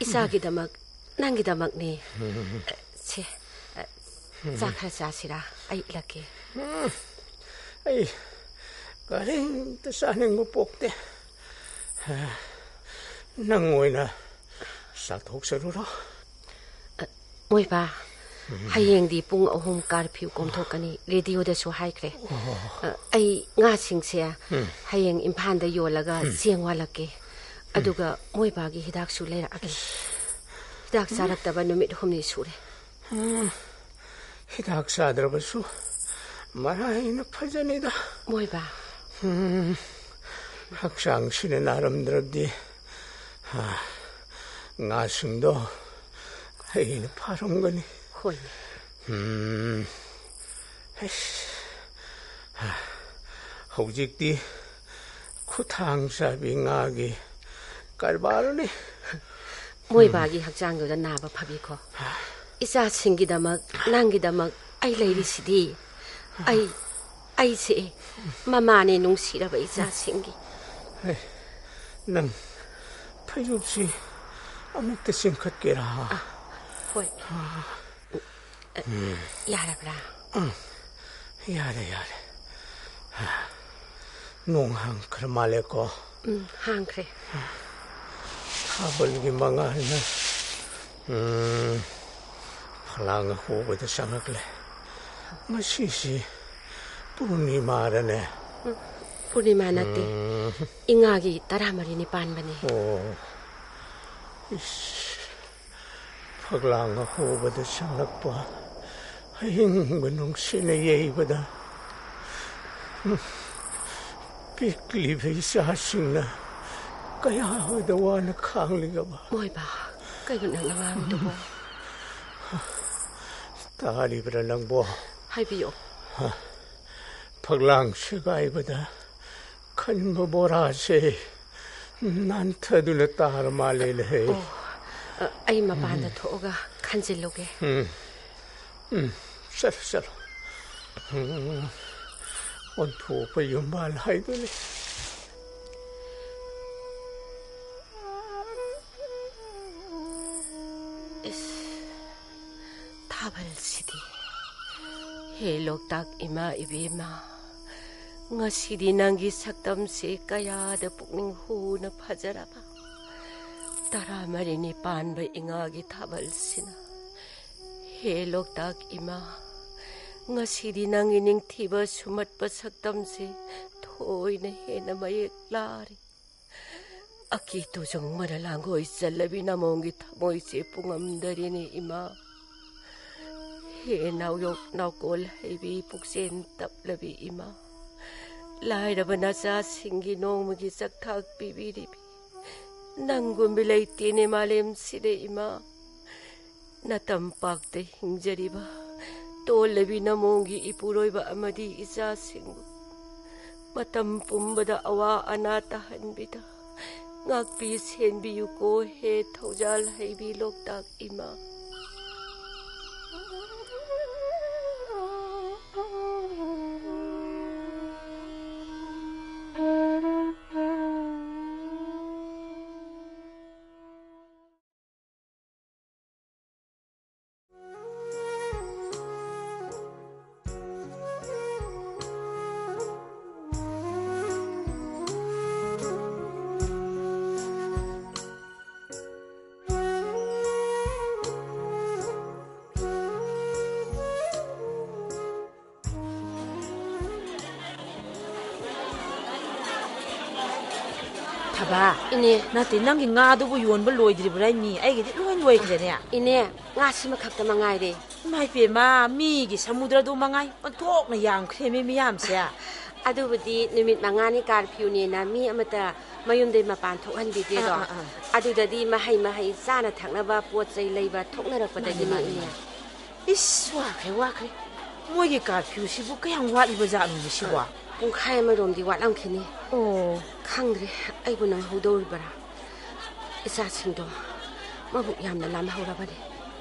ꯏꯆꯥꯒꯤꯗꯃꯛ, ꯅꯪꯒꯤꯗꯃꯛꯅꯦ꯫ ꯁꯦ, ꯆꯥꯛ ꯈꯔ ꯆꯥꯁꯤꯔꯥ? ꯑꯩ ꯏꯠꯂꯛꯀꯦ꯫ ꯑꯩ ꯀꯔꯤꯝꯇ ꯆꯥꯅꯤꯡꯕ ꯄꯣꯛꯇꯦ꯫ ꯅꯪ ꯑꯣꯏꯅ ꯆꯥꯊꯣꯛꯆꯔꯨꯔꯣ꯫ ꯃꯣꯏꯕꯥ, ꯍꯌꯦꯡꯗꯤ ꯄꯨꯡ ꯑꯍꯨꯝ ꯀꯥꯔꯐ꯭ꯌꯨ ꯀꯣꯝꯊꯣꯛꯀꯅꯤ, ꯔꯦꯗꯤꯑꯣꯗꯁꯨ ꯍꯥꯏꯈ꯭ꯔꯦ꯫ ꯑ, ꯑꯩ ꯉꯥꯁꯤꯡꯁꯦ ꯍꯌꯦꯡ ꯏꯝꯐꯥꯜꯗ ꯌꯣꯜꯂꯒ ꯆꯦꯡ ꯋꯥꯜꯂꯛꯀꯦ꯫ ꯑꯗꯨꯒ ꯃꯣꯏꯕꯥꯒꯤ ꯍꯤꯗꯥꯛꯁꯨ ꯂꯩꯔꯛꯑꯒꯦ꯫ ꯍꯤꯗꯥꯛ ꯆꯥꯔꯛꯇꯕ ꯅꯨꯃꯤꯠ ꯍꯨꯝꯅꯤ ꯁꯨꯔꯦ꯫ ꯎꯝ, ꯍꯤꯗꯥꯛ ꯆꯥꯗ꯭ꯔꯕꯁꯨ ꯃꯔꯥꯏꯅ ꯐꯖꯅꯤꯗ꯫ ꯃꯣꯏꯕꯥ꯫ ꯎꯝ, ꯍꯛꯆꯥꯡꯁꯤꯅ ꯅꯥꯔꯝꯗ꯭ꯔꯕꯗꯤ, ꯍꯥ, ꯉꯥꯁꯤꯡꯗꯣ ꯑꯩꯅ ꯐꯥꯔꯝꯒꯅꯤ꯫ ꯍꯣꯏꯅꯦ꯫ ꯎꯝ, ꯑꯩꯁ, ꯍꯥ, ꯍꯧꯖꯤꯛꯇꯤ ꯈꯨꯊꯥꯡ ꯆꯥꯕꯤ ꯉꯥꯒꯤ ꯀꯔꯕꯥꯔꯅꯤ꯫ ꯃꯣꯏꯕꯥꯒꯤ ꯍꯛꯆꯥꯡꯗꯨꯗ ꯅꯥꯕ ꯐꯕꯤꯈꯣ꯫ ꯏꯆꯥꯁꯤꯡꯒꯤꯗꯃꯛ, ꯅꯪꯒꯤꯗꯃꯛ ꯑꯩ ꯂꯩꯔꯤꯁꯤꯗꯤ꯫ ꯑꯩ, ꯑꯩꯁꯦ ꯃꯃꯥꯅꯦ ꯅꯨꯡꯁꯤꯔꯕ ꯏꯆꯥꯁꯤꯡꯒꯤ꯫ ꯍꯩ, ꯅꯪ ꯐꯩꯖꯨꯞꯁꯤ ꯑꯃꯨꯛꯇ ꯆꯤꯡꯈꯠꯀꯦꯔꯥ? ꯑ, ꯍꯣꯏ꯫ ꯑ, ꯌꯥꯔꯕ꯭ꯔꯥ? ꯎꯝ, ꯌꯥꯔꯦ, ꯌꯥꯔꯦ꯫ ꯅꯣꯡ ꯍꯥꯡꯈ꯭ꯔ ꯃꯥꯜꯂꯦꯀꯣ꯫ ꯎꯝ, ꯍꯥꯡꯈ꯭ꯔꯦ꯫ ꯊꯥꯕꯜꯒꯤ ꯃꯉꯥꯜꯅ, ꯎꯝ, ꯐꯛꯂꯥꯡ ꯑꯍꯣꯕꯗ ꯆꯪꯂꯛꯂꯦ꯫ ꯃꯁꯤꯁꯤ ꯄꯨꯔꯅꯤꯃꯥꯔꯅꯦ? ꯎꯝ, ꯄꯨꯔꯅꯤꯃꯥ ꯅꯠꯇꯦ꯫ ꯎꯝ꯫ ꯏꯉꯥꯒꯤ ꯇꯔꯥꯃꯔꯤꯅꯤ ꯄꯥꯟꯕꯅꯤ꯫ ꯑꯣ꯫ ꯏꯁ, ꯐꯛꯂꯥꯡ ꯑꯍꯣꯕꯗ ꯆꯪꯂꯛꯄ ꯑꯍꯤꯡꯕ ꯅꯨꯡꯁꯤꯠꯅ ꯌꯩꯕꯗ, ꯎꯝ, ꯄꯤꯛꯂꯤꯕ ꯏꯆꯥꯁꯤꯡꯅ ꯀꯌꯥꯗ ꯋꯥꯅ ꯈꯥꯡꯂꯤꯒꯕ꯫ ꯃꯣꯏꯕ, ꯀꯩꯅꯣ ꯅꯪꯅ ꯉꯥꯡꯉꯤꯗꯨꯕꯣ? ꯇꯥꯔꯤꯕ꯭ꯔꯥ ꯅꯪꯕꯣ? ꯍꯥꯏꯕꯤꯌꯣ꯫ ꯍ, ꯐꯛꯂꯥꯡ ꯁꯦꯒꯥꯏꯕꯗ ꯈꯟꯕ ꯕꯣꯔꯥꯁꯦ ꯅꯥꯟꯊꯗꯨꯅ ꯇꯥꯔ ꯃꯥꯜꯂꯦꯅꯦꯍꯦ꯫ ꯑꯣ, ꯑ, ꯑꯩ ꯃꯄꯥꯟꯗ ꯎꯝ꯫ ꯊꯣꯛꯑꯒ ꯈꯟꯖꯤꯜꯂꯨꯒꯦ꯫ ꯎꯝ, ꯎꯝ, ꯆꯠꯂꯣ, ꯆꯠꯂꯣ꯫ ꯎꯝ, ꯑꯣꯟꯊꯣꯛꯄ ꯌꯨꯝꯕꯥꯜ ꯍꯥꯏꯗꯨꯅꯤ꯫ ꯏꯁ, ꯊꯥꯕꯜꯁꯤꯗꯤ꯫ ꯍꯦ ꯂꯣꯛꯇꯥꯛ ꯏꯃꯥ ꯏꯕꯦꯝꯃ, ꯉꯁꯤꯗꯤ ꯅꯪꯒꯤ ꯁꯛꯇꯝꯁꯦ ꯀꯌꯥꯗ ꯄꯨꯛꯅꯤꯡ ꯍꯨꯅ ꯐꯖꯔꯕ꯫ ꯇꯔꯥꯃꯔꯤꯅꯤ ꯄꯥꯟꯕ ꯏꯉꯥꯒꯤ ꯊꯥꯕꯜꯁꯤꯅ꯫ ꯍꯦ ꯂꯣꯛꯇꯥꯛ ꯏꯃꯥ, ꯉꯁꯤꯗꯤ ꯅꯪꯒꯤ ꯅꯤꯡꯊꯤꯕ ꯁꯨꯝꯍꯠꯄ ꯁꯛꯇꯝꯁꯦ ꯊꯣꯏꯅ ꯍꯦꯟꯅ ꯃꯌꯦꯛ ꯂꯥꯔꯦ꯫ ꯑꯀꯤ ꯇꯨꯖꯨꯡ ꯃꯔ ꯂꯥꯡꯒꯣꯏ ꯆꯜꯂꯕꯤ ꯅꯃꯣꯡꯒꯤ ꯊꯃꯣꯏꯁꯦ ꯄꯨꯡꯉꯝꯗꯔꯦꯅꯦ ꯏꯃꯥ꯫ ꯍꯦ ꯅꯥꯎꯌꯣꯛ ꯅꯥꯎꯀꯣꯜ ꯍꯩꯕꯤ ꯄꯨꯛꯆꯦꯟ ꯇꯞꯂꯕꯤ ꯏꯃꯥ꯫ ꯂꯥꯏꯔꯕ ꯅꯆꯥꯁꯤꯡꯒꯤ ꯅꯣꯡꯃꯒꯤ ꯆꯥꯛꯊꯥꯛ ꯄꯤꯕꯤꯔꯤꯕꯤ ꯅꯪꯒꯨꯝꯕꯤ ꯂꯩꯇꯦꯅꯦ ꯃꯥꯂꯦꯝꯁꯤꯗ ꯏꯃꯥ꯫ ꯅꯇꯝꯄꯥꯛꯇ ꯍꯤꯡꯖꯔꯤꯕ ꯇꯣꯜꯂꯕꯤ ꯅꯃꯣꯡꯒꯤ ꯏꯄꯨꯔꯣꯏꯕ ꯑꯃꯗꯤ ꯏꯆꯥꯁꯤꯡꯕꯨ ꯃꯇꯝ ꯄꯨꯝꯕꯗ ꯑꯋꯥ ꯑꯅꯥ ꯇꯥꯍꯟꯕꯤꯗ ꯉꯥꯛꯄꯤ ꯁꯦꯟꯕꯤꯌꯨꯀꯣ ꯍꯦ ꯊꯧꯖꯥꯜ ꯍꯩꯕꯤ ꯂꯣꯛꯇꯥꯛ ꯏꯃꯥ꯫ ꯊꯕꯥ, ꯏꯅꯦ꯫ ꯅꯠꯇꯦ, ꯅꯪꯒꯤ ꯉꯥꯗꯨꯕꯨ ꯌꯣꯟꯕ ꯂꯣꯏꯗ꯭ꯔꯤꯕ꯭ꯔꯥ, ꯃꯤ? ꯑꯩꯒꯤꯗꯤ ꯂꯣꯏ ꯂꯣꯏꯈ꯭ꯔꯦꯅꯦ꯫ ꯏꯅꯦ, ꯉꯥꯁꯤꯃ ꯈꯛꯇ ꯃꯉꯥꯏꯔꯦ꯫ ꯏꯃꯥ ꯏꯄꯦꯝꯃ, ꯃꯤꯒꯤ ꯁꯃꯨꯗ꯭ꯔꯗꯨ ꯃꯉꯥꯏ ꯑꯣꯟꯊꯣꯛꯅ ꯌꯥꯝꯈ꯭ꯔꯦꯃꯤ ꯃꯤꯌꯥꯝꯁꯦ꯫ ꯑꯗꯨꯕꯨꯗꯤ ꯅꯨꯃꯤꯠ ꯃꯉꯥꯅꯤ ꯀꯥꯔꯐ꯭ꯌꯨꯅꯦꯅ ꯃꯤ ꯑꯃꯠꯇ ꯃꯌꯨꯝꯗꯩ ꯃꯄꯥꯟ ꯊꯣꯛꯍꯟꯕꯤꯗꯦꯗꯣ꯫ ꯑꯥ, ꯑꯥ, ꯑꯥ꯫ ꯑꯗꯨꯗꯗꯤ ꯃꯍꯩ ꯃꯍꯩ ꯆꯥꯅ ꯊꯛꯅꯕ ꯄꯣꯠ ꯆꯩ ꯂꯩꯕ ꯊꯣꯛꯅꯔꯛꯄꯗꯒꯤꯅꯦ, ꯃꯥꯅꯤ, ꯃꯥꯅꯤ, ꯏꯅꯦ꯫ ꯃꯥꯅꯤ꯫ ꯏꯁ, ꯋꯥꯈ꯭ꯔꯦ, ꯋꯥꯈ꯭ꯔꯦ꯫ ꯃꯣꯏꯒꯤ ꯀꯥꯔꯐ꯭ꯌꯨꯁꯤꯕꯨ ꯀꯌꯥꯝ ꯋꯥꯠꯂꯤꯕ ꯖꯥꯠꯅꯣꯅꯦ ꯁꯤꯕꯣ? ꯄꯨꯡꯈꯥꯏ ꯑꯃꯔꯣꯝꯗꯤ ꯋꯥꯠꯂꯝꯈꯤꯅꯤ꯫ ꯑꯣ꯫ ꯈꯪꯗ꯭ꯔꯦ, ꯑꯩꯕꯨ ꯅꯪꯍꯧꯗꯧꯔꯤꯕ꯭ꯔꯥ? ꯏꯆꯥꯁꯤꯡꯗꯣ ꯃꯕꯨꯛ ꯌꯥꯝꯅ ꯂꯥꯝꯍꯧꯔꯕꯅꯤ꯫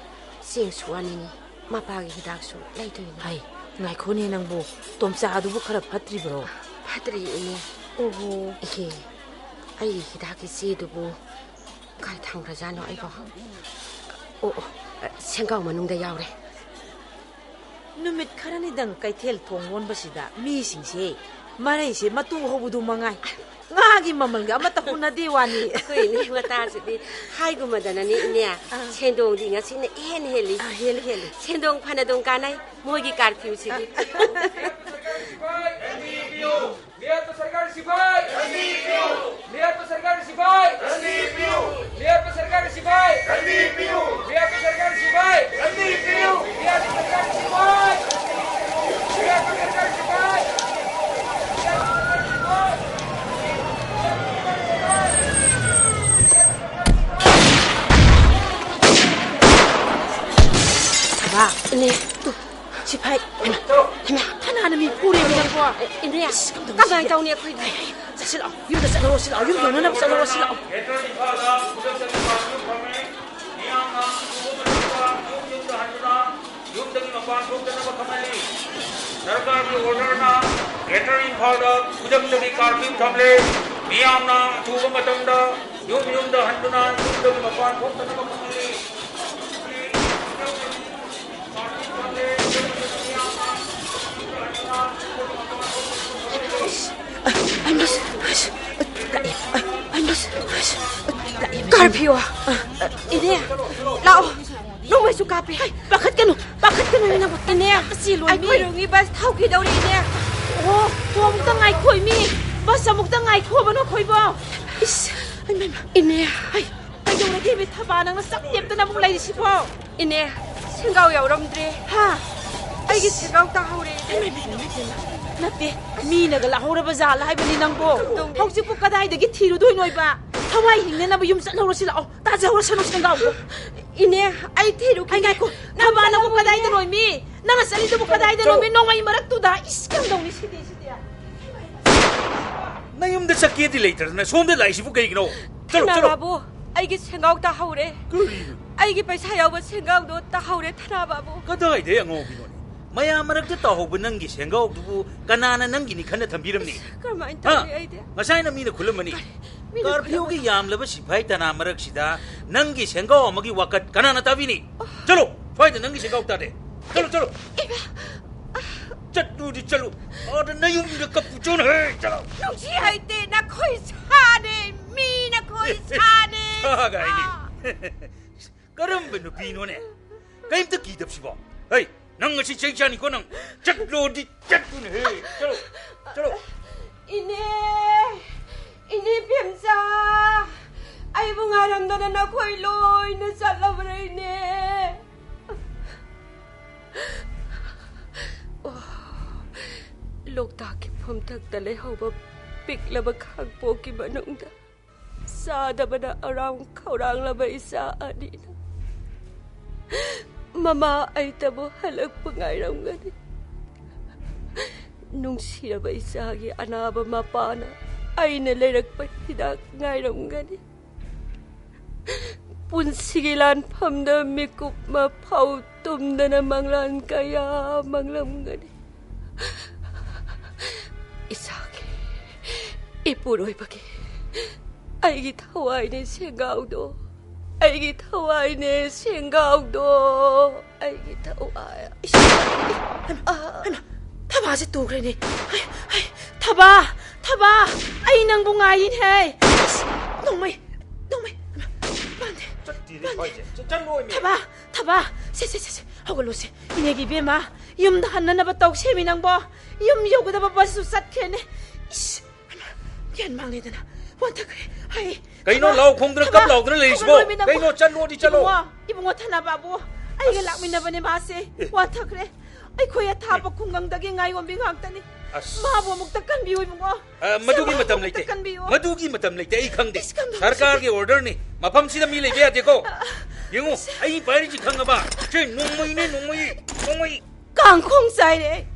ꯆꯦꯡꯁꯨ ꯋꯥꯅꯤꯡꯉꯤ, ꯃꯄꯥꯒꯤ ꯍꯤꯗꯥꯛꯁꯨ ꯂꯩꯗꯣꯏꯅꯤ꯫ ꯍꯩ, ꯉꯥꯏꯈꯣꯅꯦ ꯅꯪꯕꯨ, ꯇꯣꯝꯆꯥꯗꯨꯕꯨ ꯈꯔ ꯐꯠꯇ꯭ꯔꯤꯕ꯭ꯔꯣ? ꯐꯠꯇ꯭ꯔꯤ, ꯏꯅꯦ꯫ ꯑꯣꯍꯣ꯫ ꯏꯍꯦ, ꯑꯩꯒꯤ ꯍꯤꯗꯥꯛꯀꯤ ꯆꯦꯗꯨꯕꯨ ꯀꯥꯏ ꯊꯝꯈ꯭ꯔꯖꯥꯠꯅꯣ ꯑꯩꯕꯣ? ꯑꯣ, ꯑꯣ, ꯁꯦꯡꯒꯥꯎ ꯃꯅꯨꯡꯗ ꯌꯥꯎꯔꯦ꯫ ꯅꯨꯃꯤꯠ ꯈꯔꯅꯤꯗꯪ ꯀꯩꯊꯦꯜ ꯊꯣꯡ ꯂꯣꯟꯕꯁꯤꯗ ꯃꯤꯁꯤꯡꯁꯦ ꯃꯔꯩꯁꯦ ꯃꯇꯨ ꯍꯧꯕꯗꯨ ꯃꯉꯥꯏ꯫ ꯉꯥꯒꯤ ꯃꯃꯜꯒ ꯑꯃꯠꯇ ꯍꯨꯟꯅꯗꯦ ꯋꯥꯅꯤ꯫ ꯑꯩꯈꯣꯏ ꯏꯅꯦ ꯃꯇꯥꯁꯤꯗꯤ ꯍꯥꯏꯒꯨꯝꯃꯗꯅꯅꯦ, ꯏꯅꯦ꯫ ꯑꯥ꯫ ꯁꯦꯟꯗꯣꯡꯗꯤ ꯉꯁꯤꯅ ꯏꯍꯦꯟ ꯍꯦꯜꯂꯤ꯫ ꯑꯥ, ꯍꯦꯜꯂꯤ, ꯍꯦꯜꯂꯤ꯫ ꯁꯦꯟꯗꯣꯡ ꯐꯅꯗꯨꯝ ꯀꯥꯟꯅꯩ ꯃꯣꯏꯒꯤ ꯀꯥꯔꯐ꯭ꯌꯨꯁꯤꯗꯤ꯫ ꯑꯥ꯫ ꯃꯤꯌꯥꯠꯄ ꯁꯔꯀꯥꯔ ꯁꯤꯐꯥꯏ! ꯃꯤꯌꯥꯠꯄ ꯁꯔꯀꯥꯔ ꯁꯤꯐꯥꯏ! ꯃꯤꯌꯥꯠꯄ ꯁꯔꯀꯥꯔ ꯁꯤꯐꯥꯏ! ꯃꯤꯌꯥꯠꯄ ꯁꯔꯀꯥꯔ ꯁꯤꯐꯥꯏ! ꯃꯤꯌꯥꯠꯄ ꯁꯔꯀꯥꯔ ꯁꯤꯐꯥꯏ! ꯃꯤꯌꯥꯠꯄ ꯁꯔꯀꯥꯔ ꯁꯤꯐꯥꯏ! ꯕꯥ, ꯏꯅꯦ꯫ ꯁꯤꯐꯥꯏ꯫ ꯍꯩꯃꯥ, ꯍꯩꯃꯥ, ꯐꯅꯥꯅ ꯃꯤ ꯐꯨꯔꯦꯃꯤ ꯅꯪꯕꯣ꯫ ꯏꯅꯦ, ꯑꯁ, ꯀꯝꯗꯧꯅꯤ ꯀꯃꯥꯏꯅ ꯁꯤꯗꯤ? ꯇꯧꯅꯤ ꯑꯩꯈꯣꯏꯗꯤ? ꯍꯩ, ꯍꯩ, ꯆꯠꯁꯤꯜꯂꯛꯑꯣ, ꯌꯨꯝꯗ ꯆꯠꯍꯧꯔꯣ, ꯁꯤꯜꯂꯛꯑꯣ, ꯌꯨꯝ ꯌꯧꯅꯅꯕ ꯆꯠꯍꯧꯔꯣ, ꯁꯤꯜꯂꯛꯑꯣ꯫ ꯒ꯭ꯔꯦꯇꯔ ꯏꯝꯐꯥꯜꯗ ꯈꯨꯗꯛꯇꯒꯤ ꯀꯥꯔꯐ꯭ꯌꯨ ꯊꯝꯃꯦ꯫ ꯃꯤꯌꯥꯝꯅ ꯑꯊꯨꯕ ꯃꯇꯝꯗ ꯌꯨꯝ ꯌꯨꯝꯗ ꯍꯟꯗꯨꯅ ꯌꯨꯝꯗꯒꯤ ꯃꯄꯥꯟ ꯊꯣꯛꯇꯅꯕ ꯈꯪꯍꯜꯂꯤ꯫ ꯁꯔꯀꯥꯔꯒꯤ ꯑꯣꯔꯗꯔꯅ ꯒ꯭ꯔꯦꯇꯔ ꯏꯝꯐꯥꯜꯗ ꯈꯨꯗꯛꯇꯒꯤ ꯀꯥꯔꯐ꯭ꯌꯨ ꯊꯝꯂꯦ꯫ ꯃꯤꯌꯥꯝꯅ ꯑꯊꯨꯕ ꯃꯇꯝꯗ ꯌꯨꯝ ꯌꯨꯝꯗ ꯍꯟꯗꯨꯅ ꯌꯨꯝꯗꯒꯤ ꯃꯄꯥꯟ ꯊꯣꯛꯇꯅꯕ ꯈꯪꯍꯜꯂꯤ꯫ ꯀꯥꯔꯐ꯭ꯌꯨ꯫ ꯏꯅꯦ, ꯂꯥꯛꯑꯣ꯫ ꯅꯣꯡꯃꯩꯁꯨ ꯀꯥꯞꯄꯦ꯫ ꯄꯥꯈꯠꯀꯅꯨ, ꯄꯥꯈꯠꯀꯅꯨ, ꯏꯅꯦ꯫ ꯏꯅꯦ, ꯑꯁꯤ ꯂꯣꯏ ꯃꯤ꯫ ꯑꯩꯈꯣꯏꯔꯣꯝꯒꯤ ꯕꯁ ꯊꯧꯈꯤꯗꯧꯔꯦ, ꯏꯅꯦ꯫ ꯑꯣ, ꯑꯣ, ꯑꯃꯨꯛꯇ ꯉꯥꯏꯈꯣ, ꯃꯤ꯫ ꯕꯁ ꯑꯃꯨꯛꯇ ꯉꯥꯏꯈꯣꯕ ꯅꯈꯣꯏꯕꯣ꯫ ꯏꯁ, ꯍꯩꯃꯥ, ꯍꯩꯃꯥ꯫ ꯏꯅꯦ꯫ ꯍꯩ, ꯀꯩꯗꯧꯔꯒꯦ ꯏꯕꯦ ꯊꯕꯥ, ꯅꯪꯅ ꯆꯞ ꯂꯦꯞꯇꯅ ꯑꯃꯨꯛ ꯂꯩꯔꯤꯁꯤꯕꯣ? ꯏꯅꯦ, ꯁꯦꯡꯒꯥꯎ ꯌꯥꯎꯔꯝꯗ꯭ꯔꯦ꯫ ꯍꯥ? ꯑꯩꯒꯤ ꯁꯦꯡꯒꯥꯎ ꯇꯥꯍꯧꯔꯦ, ꯏꯅꯦ꯫ ꯍꯩꯃꯥ, ꯏꯕꯦꯝꯃ, ꯏꯕꯦꯝꯃ, ꯏꯕꯦꯝꯃ꯫ ꯅꯠꯇꯦ, ꯃꯤꯅꯒ ꯂꯥꯛꯍꯧꯔꯕ ꯖꯥꯠꯂ ꯍꯥꯏꯕꯅꯤ ꯅꯪꯕꯣ꯫ ꯇꯧꯗꯦ꯫ ꯍꯧꯖꯤꯛꯄꯨ ꯀꯗꯥꯏꯗꯒꯤ ꯊꯤꯔꯨꯗꯣꯏꯅꯣꯏꯕ? ꯊꯋꯥꯏ ꯍꯤꯡꯅꯅꯕ ꯌꯨꯝ ꯆꯠꯍꯧꯔꯁꯤ ꯂꯥꯛꯑꯣ꯫ ꯇꯥꯖꯍꯧꯔꯁꯅꯨ ꯁꯦꯡꯒꯥꯎꯗꯣ꯫ ꯏꯅꯦ, ꯑꯩ ꯊꯤꯔꯨꯈꯤꯒꯦ꯫ ꯑꯩ ꯉꯥꯏꯈꯣ, ꯊꯕꯥ ꯅꯪꯕꯨ ꯀꯗꯥꯏꯗꯅꯣꯃꯤ? ꯅꯪ ꯆꯠꯂꯤꯗꯨꯕꯨ ꯀꯗꯥꯏꯗꯅꯣꯃꯤ? ꯆꯠꯂꯣ꯫ ꯅꯣꯡꯃꯩ ꯃꯔꯛꯇꯨꯗ? ꯏꯁ, ꯀꯝꯗꯧꯅꯤ ꯁꯤꯗꯤ, ꯁꯤꯗꯤ? ꯅꯌꯨꯝꯗ ꯆꯠꯀꯦꯗꯤ ꯂꯩꯇꯗꯅ ꯁꯣꯝꯗ ꯂꯥꯛꯏꯁꯤꯕꯨ ꯀꯩꯒꯤꯅꯣ? ꯆꯠꯂꯣ, ꯊꯅꯥ ꯆꯠꯂꯣ꯫ ꯕꯥꯕꯨ, ꯑꯩꯒꯤ ꯁꯦꯡꯒꯥꯎ ꯇꯥꯍꯧꯔꯦ꯫ ꯀꯔꯤꯅꯣ? ꯑꯩꯒꯤ ꯄꯩꯁꯥ ꯌꯥꯎꯕ ꯁꯦꯡꯒꯥꯎꯗꯣ ꯇꯥꯍꯧꯔꯦ, ꯊꯅꯥ ꯕꯥꯕꯨ꯫ ꯀꯗꯥꯏꯗꯩ ꯑꯉꯥꯎꯕꯤꯅꯣꯅꯦ? ꯃꯌꯥꯝ ꯃꯔꯛꯇ ꯇꯥꯍꯧꯕ ꯅꯪꯒꯤ ꯁꯦꯡꯒꯥꯎꯗꯨꯕꯨ ꯀꯅꯥꯅ ꯅꯪꯒꯤꯅꯤ ꯈꯟꯅ ꯊꯝꯕꯤꯔꯝꯅꯤ? ꯏꯁ, ꯀꯔꯝꯍꯥꯏꯅ ꯍꯥ? ꯇꯧꯅꯤ ꯑꯩꯗꯤ? ꯉꯁꯥꯏꯅ ꯃꯤꯅ ꯈꯨꯜꯂꯝꯃꯅꯤ꯫ ꯀꯔꯤ? ꯃꯤꯅ ꯀꯥꯔꯐ꯭ꯌꯨꯒꯤ ꯈꯨꯜꯂꯝꯃꯅꯤ? ꯌꯥꯝꯂꯕ ꯁꯤꯐꯥꯏ ꯇꯅꯥ ꯃꯔꯛꯁꯤꯗ ꯅꯪꯒꯤ ꯁꯦꯡꯒꯥꯎ ꯑꯃꯒꯤ ꯋꯥꯀꯠ ꯀꯅꯥꯅ ꯇꯥꯕꯤꯅꯤ? ꯆꯠꯂꯣ, ꯁ꯭ꯋꯥꯏꯗ ꯅꯪꯒꯤ ꯁꯦꯡꯒꯥꯎ ꯇꯥꯗꯦ꯫ ꯆꯠꯂꯣ, ꯆꯠꯂꯣ꯫ ꯏꯃꯥ! ꯆꯠꯂꯨꯗꯤ ꯆꯠꯂꯨ꯫ ꯑꯥꯗ ꯅꯌꯨꯝꯗ ꯀꯞꯄꯨ ꯆꯣꯅ ꯍꯦ, ꯆꯠꯂꯣ꯫ ꯅꯨꯡꯁꯤ ꯍꯩꯇꯦ, ꯅꯈꯣꯏ ꯁꯥꯅꯦ, ꯃꯤ ꯅꯈꯣꯏ ꯁꯥꯅꯦ, ꯁꯥꯒꯥꯏꯅꯦ꯫ ꯁꯥ꯫ ꯀꯔꯝꯕ ꯅꯨꯄꯤꯅꯣꯅꯦ? ꯀꯔꯤꯝꯇ ꯀꯤꯗꯕꯁꯤꯕꯣ? ꯍꯩ, ꯅꯪ ꯉꯁꯤ ꯆꯩ ꯆꯥꯅꯤꯀꯣ ꯅꯪ꯫ ꯆꯠꯂꯣꯗꯤ ꯆꯠꯂꯨꯅꯦ ꯍꯦ꯫ ꯆꯠꯂꯣ, ꯆꯠꯂꯣ꯫ ꯏꯅꯦ, ꯏꯅꯦ ꯄꯦꯝꯆꯥ, ꯑꯩꯕꯨ ꯉꯥꯏꯔꯝꯗꯅ ꯅꯈꯣꯏ ꯂꯣꯏꯅ ꯆꯠꯂꯕ꯭ꯔꯥ ꯏꯅꯦ? ꯑꯣ, ꯂꯣꯛꯇꯥꯛꯀꯤ ꯐꯝꯊꯛꯇ ꯂꯩꯍꯧꯕ ꯄꯤꯛꯂꯕ ꯈꯥꯡꯄꯣꯛꯀꯤ ꯃꯅꯨꯡꯗ ꯆꯥꯗꯕꯅ ꯑꯔꯥꯝ ꯈꯧꯔꯥꯡꯂꯕ ꯏꯆꯥ ꯑꯅꯤꯅ ꯃꯃꯥ ꯑꯩꯇꯕꯨ ꯍꯜꯂꯛꯄ ꯉꯥꯏꯔꯝꯒꯅꯤ꯫ ꯅꯨꯡꯁꯤꯔꯕ ꯏꯆꯥꯒꯤ ꯑꯅꯥꯕ ꯃꯄꯥꯅ ꯑꯩꯅ ꯂꯩꯔꯛꯄ ꯍꯤꯗꯥꯛ ꯉꯥꯏꯔꯝꯒꯅꯤ꯫ ꯄꯨꯟꯁꯤꯒꯤ ꯂꯥꯟꯐꯝꯗ ꯃꯤꯀꯨꯞ ꯑꯃ ꯐꯥꯎ ꯇꯨꯝꯗꯅ ꯃꯪꯂꯥꯟ ꯀꯌꯥ ꯃꯪꯂꯝꯒꯅꯤ꯫ ꯏꯁꯥꯒꯤ ꯏꯄꯨꯔꯣꯏꯕꯒꯤ ꯑꯩꯒꯤ ꯊꯋꯥꯏꯅꯦ ꯁꯦꯡꯒꯥꯎꯗꯣ, ꯑꯩꯒꯤ ꯊꯋꯥꯏꯅꯦ ꯁꯦꯡꯒꯥꯎꯗꯣ, ꯑꯩꯒꯤ ꯊꯋꯥꯏ꯫ ꯏꯁ, ꯍꯩꯃꯥ, ꯑꯥ꯫ ꯍꯩꯃꯥ, ꯊꯕꯥꯁꯦ ꯇꯨꯈ꯭ꯔꯦꯅꯦ꯫ ꯍꯩ, ꯍꯩ, ꯊꯕꯥ, ꯊꯕꯥ, ꯑꯩ ꯅꯪꯕꯨ ꯉꯥꯏꯔꯤꯅꯦ꯫ ꯏꯁ, ꯅꯣꯡꯃꯩ, ꯅꯣꯡꯃꯩ꯫ ꯍꯩꯃꯥ, ꯄꯥꯟꯗꯦ, ꯆꯠꯇꯦꯅꯦ ꯄꯥꯟꯗꯦ꯫ ꯁ꯭ꯋꯥꯏꯁꯦ꯫ ꯆꯠ-, ꯆꯠꯂꯣꯏꯃꯤ꯫ ꯊꯕꯥ, ꯊꯕꯥ, ꯁꯦ, ꯁꯦ, ꯁꯦ, ꯁꯦ, ꯍꯧꯒꯠꯂꯣꯁꯦ꯫ ꯏꯅꯦꯒꯤ ꯏꯕꯦꯝꯃ, ꯌꯨꯝꯗ ꯍꯟꯅꯅꯕ ꯇꯧꯁꯦꯃꯤ ꯅꯪꯕꯣ꯫ ꯌꯨꯝ ꯌꯧꯒꯗꯕ ꯕꯁꯁꯨ ꯆꯠꯈ꯭ꯔꯦꯅꯦ꯫ ꯏꯁ, ꯍꯩꯃꯥ, ꯒ꯭ꯌꯥꯟ ꯃꯥꯡꯂꯦꯗꯅ꯫ ꯋꯥꯟꯊꯈ꯭ꯔꯦ꯫ ꯑꯩ ꯀꯩꯅꯣ ꯊꯕꯥ- ꯂꯥꯎ ꯈꯣꯡꯗꯅ ꯊꯕꯥ- ꯀꯞ ꯂꯥꯎꯗꯅ ꯂꯩꯔꯤꯁꯤꯕꯣ? ꯊꯕꯥ ꯂꯣꯏꯃꯤꯟꯅꯕ- ꯀꯩꯅꯣ? ꯆꯠꯂꯣꯗꯤ ꯆꯠꯂꯣ꯫ ꯏꯕꯨꯡꯉꯣ, ꯏꯕꯨꯡꯉꯣ ꯊꯅꯥꯕꯥꯕꯨ, ꯑꯩꯒ ꯂꯥꯛꯃꯤꯟꯅꯕꯅꯦ ꯃꯥꯁꯦ꯫ ꯋꯥꯟꯊꯈ꯭ꯔꯦ꯫ ꯑꯩꯈꯣꯏ ꯑꯊꯥꯞꯄ ꯈꯨꯡꯒꯪꯗꯒꯤ ꯉꯥꯏꯌꯣꯟꯕꯤ ꯉꯥꯛꯇꯅꯤ꯫ ꯑꯁ꯫ ꯃꯥꯕꯨ ꯑꯃꯨꯛꯇ ꯀꯟꯕꯤꯌꯨ ꯏꯕꯨꯡꯉꯣ꯫ ꯑ, ꯃꯗꯨꯒꯤ ꯁꯦꯕꯥ ꯃꯇꯝ ꯑꯃꯨꯛꯇ ꯂꯩꯇꯦ꯫ ꯀꯟꯕꯤꯌꯨ꯫ ꯃꯗꯨꯒꯤ ꯃꯇꯝ ꯂꯩꯇꯦ, ꯑꯩ ꯈꯪꯗꯦ꯫ ꯏꯁ, ꯀꯟꯕ ꯁꯔꯀꯥꯔꯒꯤ ꯑꯣꯔꯗꯔꯅꯤ꯫ ꯃꯐꯝꯁꯤꯗ ꯃꯤ ꯂꯩꯕ ꯌꯥꯗꯦꯀꯣ꯫ ꯌꯦꯡꯉꯨ, ꯑꯩ ꯄꯥꯏꯔꯤꯁꯤ ꯈꯪꯉꯕ? ꯁꯦ, ꯅꯣꯡꯃꯩꯅꯦ, ꯅꯣꯡꯃꯩ, ꯅꯣꯡꯃꯩ꯫ ꯀꯥꯡꯈꯣꯡ ꯆꯥꯏꯔꯦ꯫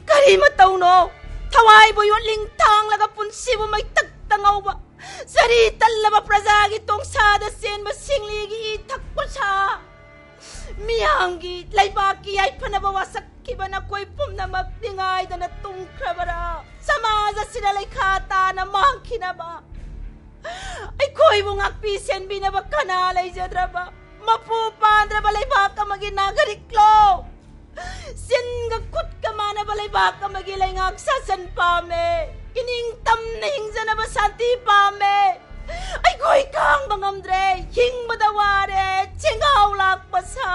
ꯀꯔꯤ ꯃꯇꯧꯅꯣ? ꯊꯋꯥꯏꯕꯨ ꯌꯣꯠꯂꯤꯡ ꯊꯥꯡꯂꯒ ꯄꯨꯟꯁꯤꯕꯨ ꯃꯩꯇꯛꯇ ꯉꯧꯕ, ꯆꯔꯤ ꯇꯜꯂꯕ ꯄ꯭ꯔꯖꯥꯒꯤ ꯇꯣꯡꯁꯥꯗ ꯆꯦꯟꯕ ꯁꯤꯡꯂꯤꯒꯤ ꯏ ꯊꯛꯄ ꯁꯥ, ꯃꯤꯌꯥꯝꯒꯤ ꯂꯩꯕꯥꯛꯀꯤ ꯌꯥꯏꯐꯅꯕ ꯋꯥꯁꯛꯈꯤꯕ ꯅꯈꯣꯏ ꯄꯨꯝꯅꯃꯛ ꯅꯤꯡꯉꯥꯏꯗꯅ ꯇꯨꯝꯈ꯭ꯔꯕꯔꯥ? ꯁꯃꯥꯖ ꯑꯁꯤꯅ ꯂꯩꯈꯥ ꯇꯥꯅ ꯃꯥꯡꯈꯤꯅꯕ ꯑꯩꯈꯣꯏꯕꯨ ꯉꯥꯛꯄꯤ ꯁꯦꯟꯕꯤꯅꯕ ꯀꯅꯥ ꯂꯩꯖꯗ꯭ꯔꯕ? ꯃꯄꯨ ꯄꯥꯟꯗ꯭ꯔꯕ ꯂꯩꯕꯥꯛ ꯑꯃꯒꯤ ꯅꯥꯒꯔꯤꯛꯂꯣ? ꯆꯤꯟꯒ ꯈꯨꯠꯀ ꯃꯥꯟꯅꯕ ꯂꯩꯕꯥꯛ ꯑꯃꯒꯤ ꯂꯩꯉꯥꯛ ꯁꯥꯁꯟ ꯄꯥꯝꯃꯦ꯫ ꯏꯅꯤꯡ ꯇꯝꯅ ꯍꯤꯡꯖꯅꯕ ꯁꯥꯟꯇꯤ ꯄꯥꯝꯃꯦ꯫ ꯑꯩꯈꯣꯏ ꯈꯥꯡꯕ ꯉꯝꯗ꯭ꯔꯦ, ꯍꯤꯡꯕꯗ ꯋꯥꯔꯦ, ꯆꯦꯡꯒꯥꯎ ꯂꯥꯛꯄ ꯁꯥ꯫